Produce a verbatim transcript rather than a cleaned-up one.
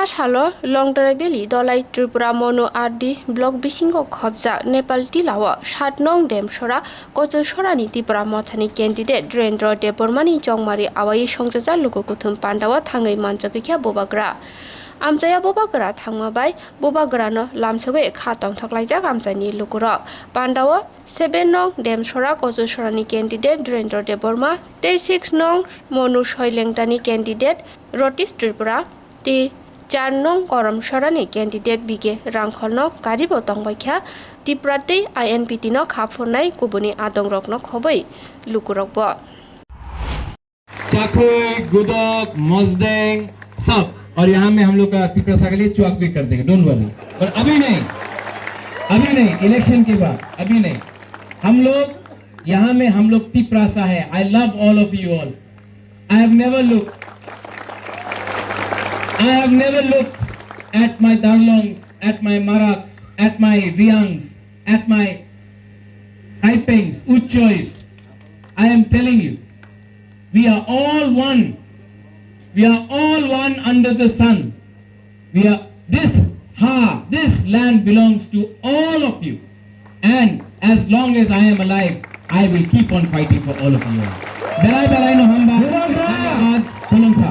Salo Longdrai Valley Dolai Tripura Monu R D block bisingo khobjak Nepal Tilao sat nong Demsora Kochosora ni Tipra Mothani candidate Durendra Debbarma ni chongmari awai songchajak luku kuthum pandao thangwi manjagwi kha Bubagra. Amchaya Bubagra thangma bai Bubagra no lamsogwi kha tongthok laijak amchaini lukurok. Pandao seven nong Demsora Kochosora ni candidate Durendra Debbarma tei six nong Monu Soilengta ni candidate Rotish Tripura tei char nong Korom Sorani candidate B K Rangkholno karibo tongbaikha Tipra tei I N P T no kha phurnai kubuni adongrokno khobwi lukurokbo. चाखुई, गुदक, मजदेंग, सब। और यहाँ में हम लोग का तिपरासा के लिए चुआक भी कर देंगे, डोंट वरी। पर अभी नहीं, अभी नहीं, इलेक्शन के बाद, अभी नहीं। हम लोग, यहाँ में हम लोग तिपरासा है। I love all of you all. I have never looked, I have never looked at my Darlongs, at my Maraks, at my Riangs, at my Kaipengs, Uchois. I am telling you, we are all one. We are all one under the sun. We are, this ha, this land belongs to all of you. And as long as I am alive, I will keep on fighting for all of you. Belai belai no hamba. Bubagra! Dhanyabad, khulumkha.